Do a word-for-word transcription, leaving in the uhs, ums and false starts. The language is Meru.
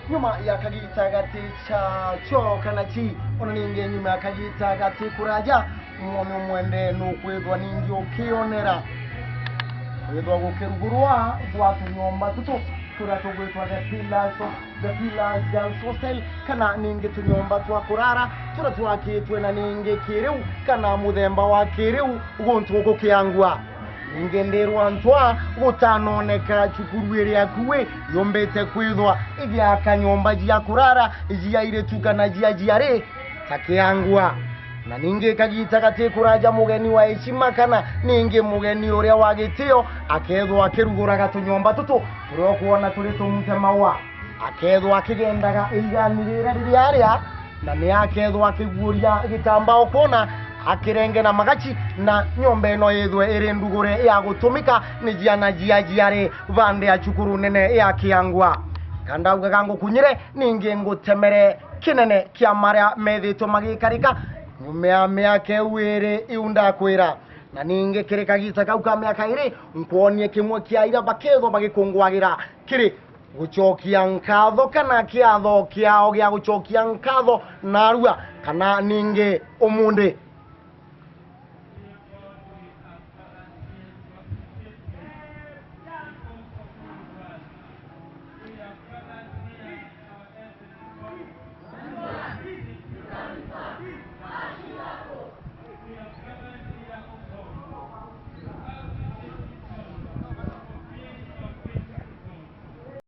Nyuma ya kagita gati ca cho kana chi, ona ningi nyuma ya kagita gati kuraja, mwone umwende nukwithwa ningi ukionera. Kwithwa gukirugurwa gwa tunyomba tutu turia tugwitwa the pillars of, the pillars girls hostel, kana ningi tunyomba twa kurara turia twakitwe na ningi kiriu kana muthemba wa kiriu guntu gukiangwa. Ningi ndirwa ntwa gutanoneka cukuru iri akui yumbite kwithwa igiaka nyomba cia kurara cia airitu kana cia aciari ta kiangwa. Na ningi kagita gati kuraja mugeni wa heshima kana ningi mugeni uria wa gitio akethwa akiruguraga tunyomba tutu turia ukwona turi tumutemawa. Akethwa akigendaga igani riria riri aria, na ni akethwa akiguuria gitambaa ukwona akirenge na magachi, na nyomba ino yithwe iri ndugure ya gutumika ni ciana cia aciari bande ya cukuru nene ya kiangwa. Kandaugaga ngukunyire, ningi ngutemere kinene kia maria methitwe magikarika nyuma ya miaka iu iri iu ndakwira. Na ningi kiri kagita kau ka miaka iri, nkwonie kimwe kia iria bakethwa bagikungwagira kiri gucokia nkatho kana kiatho kiao gia gucokia nkatho narua kana ningi umundi.